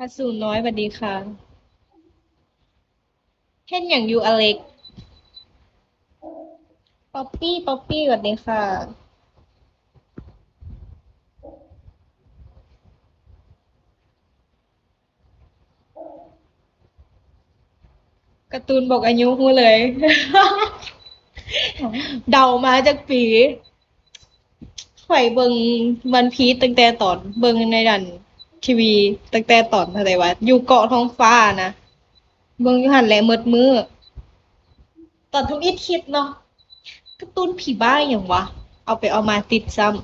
ອະສູນນ້ອຍ ຫວັດດີຄ່ະ. ເຮັດຫຍັງຢູ່ອາເລັກ? ປັອບປີ້ ປັອບປີ້ ຫວັດດີຄ່ະ. ກາຕູນບອກອາຍຸຮູ້ເລີຍ. ເດົາມາຈັກປີ? ຂ້ອຍເບິ່ງວັນພີດຕັ້ງແຕ່ຕອນ ເບິ່ງໃນອັນທີວີຕັ້ງແຕ່ຕອນ ເທົ່າໃດວະ ຢູ່ເກາະທ້ອງຟ້ານະ. ເບິ່ງຢູ່ຫັ້ນແຫຼະໝົດມື້. ຕອນທຳອິດຄິດເນາະ ກາຕູນຜີບ້າອີ່ຫຍັງວະ ເອົາໄປເອົາມາຕິດຊ້ຳ.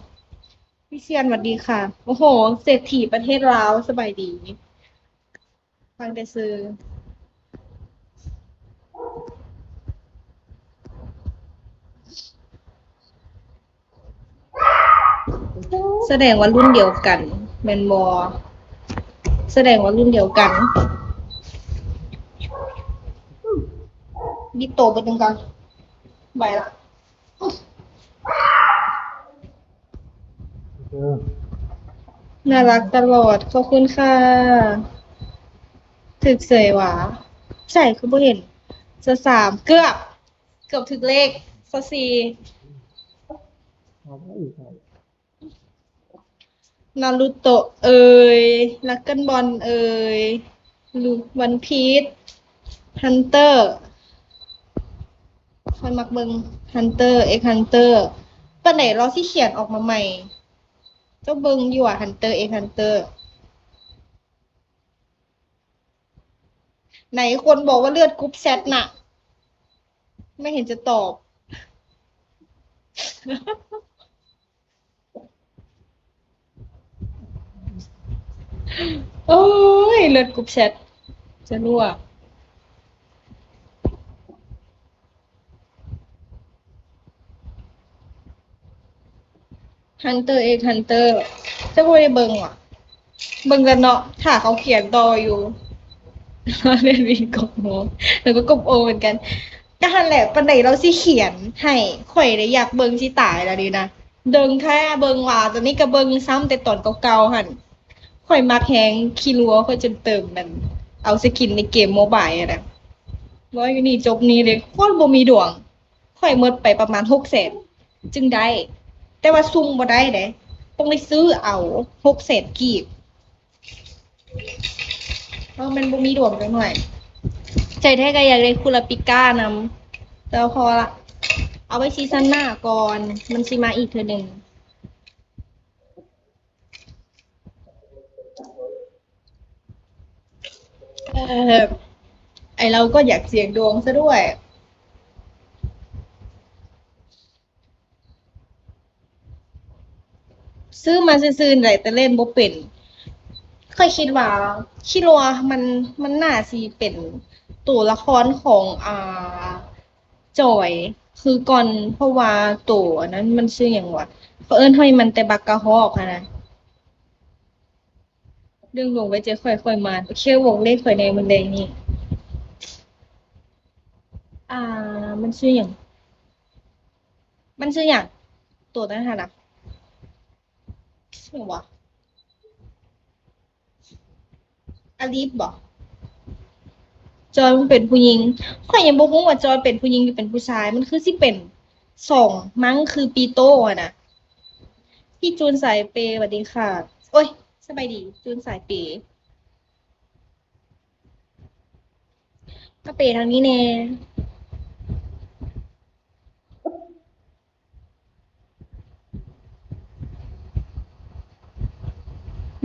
ວິຊຽນ ຫວັດດີຄ່ະ. ໂອ້ໂຫ ເສດຖີປະເທດລາວ ສະບາຍດີ. ຟັງແຕ່ຊື່. ສະແດງວ່າລຸ້ນດຽວກັນແມ່ນບໍ່? ສະແດງວ່າລຸ້ນດຽວກັນ. ບິດໂຕເບິດໜຶ່ງກ່ອນ. ໄປລະ. ເອີ ໜ້າລັກຕະຫຼອດ ຂອບຄຸນຄ່ະ. ຖືກເສຍຫວາ? ໃສຄືບໍ່ເຫັນ? ຊາວສາມ ເກືອບ ເກືອບຖືກເລກ ຊາວສີ່. ນາຣູໂຕະເອີຍ ດຣາກກັນບອນເອີຍ ລູກວັນພີດ ຮັນເຕີ. ຂ້ອຍມັກເບິ່ງ Hunter x Hunter. ປານໃດລາວຊິຂຽນອອກມາໃໝ່? ເຈົ້າເບິ່ງຢູ່ຫວາ Hunter x Hunter? ໃນຄົນບອກວ່າເລືອດກຸ່ມແຊັດນະ ໄມ່ເຫັນຈະຕອບ. ໂອ້ຍ ເລືອດກຸ່ມແຊັດ ຈະຮົ່ວ. Hunter x Hunter ເຈົ້າບໍ່ໄດ້ເບິ່ງຫວາ? ເບິ່ງແຕ່ເນາະ ຖ້າເຂົາຂຽນຕໍ່ຢູ່ ເລນວິນກົບໂຮ ແລ້ວກໍກົບໂອເໝືອນກັນ. ກະຫັ້ນແຫຼະ ປານໃດລາວຊິຂຽນໃຫ້ ຂ້ອຍໄດ້ຢາກເບິ່ງຊິຕາຍແລ້ວນີ້ນະ. ເບິ່ງແທ້ ເບິ່ງວ່າ ຕອນນີ້ກໍເບິ່ງຊ້ຳແຕ່ຕອນເກົ່າໆຫັ້ນ. ຂ້ອຍມັກແຮງຂີ້ຮົ່ວ ຂ້ອຍຈົນເຕີມມັນ ເອົາສະກິນໃນເກມໂມບາຍຫັ້ນນະ. ເວົ້າຢູ່ນີ້ຈົບນີ້ເລີຍ ໂຄດບໍ່ມີດວງ. ຂ້ອຍໝົດໄປປະມານຫົກແສນຈຶ່ງໄດ້ ແຕ່ວ່າຊຸ່ມບໍ່ໄດ້ເດ້ ຕ້ອງໄດ້ຊື້ເອົາ ຫົກແສນກີບ. ເພາະມັນບໍ່ມີດວງຈັກໜ້ອຍ. ໃຈແທ້ກໍຢາກໄດ້ຄູລາປິການຳ ແຕ່ວ່າພໍລະ ເອົາໄວ້ຊີຊັນໜ້າກ່ອນ ມັນຊິມາອີກເທື່ອໜຶ່ງ. ເອີ ໄອ້ເຮົາກໍຢາກສ່ຽງດວງຊະດ້ວຍ. ຊື້ມາຊື່ໆ ໄດ້ແຕ່ຫຼິ້ນບໍ່ເປັນ. ຂ້ອຍຄິດວ່າ ຄິດວ່າມັນ ມັນໜ້າຊິເປັນໂຕລະຄອນຂອງ ອ່າ ຈອຍ ຄືກ່ອນ ເພາະວ່າໂຕອັນນັ້ນມັນຊື່ຫຍັງຫວາ? ເຂົາເອີ້ນຫ້ອຍມັນແຕ່ບັກກະຮອກຫັ້ນນະ. ເລື່ອງດວງໄວ້ໃຈຂ້ອຍ ຂ້ອຍມານ. ໂອເຄ ບອກເລກຂ້ອຍແດ່ມື້ແລງນີ້. ອ່າ ມັນຊື່ຫຍັງ? ມັນຊື່ຫຍັງ? ໂຕນັ້ນຫັ້ນນະ ຊື່ຫຍັງຫວາ? ອາລິບບໍ? ຈອຍມັນເປັນຜູ້ຍິງ. ຂ້ອຍຍັງບໍ່ຮູ້ວ່າຈອຍເປັນຜູ້ຍິງ ຫຼື ເປັນຜູ້ຊາຍ. ມັນຄືຊິເປັນສອງມັ້ງ ຄືປີໂຕຫັ້ນນະ. ພີ່ຈູນສາຍເປ ຫວັດດີຄ່ະ. ໂອ້ຍ ສະບາຍດີ ຈູນສາຍເປ. ມາເປທາງນີ້ແດ່.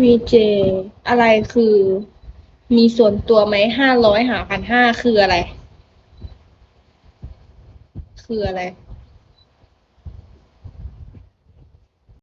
ວີເຈ ອາໄລຄື ມີສ່ວນຕົວໄໝ? ຫ້າຮ້ອຍຫາພັນຫ້າ ຄືອາໄລ? ຄືອາໄລ?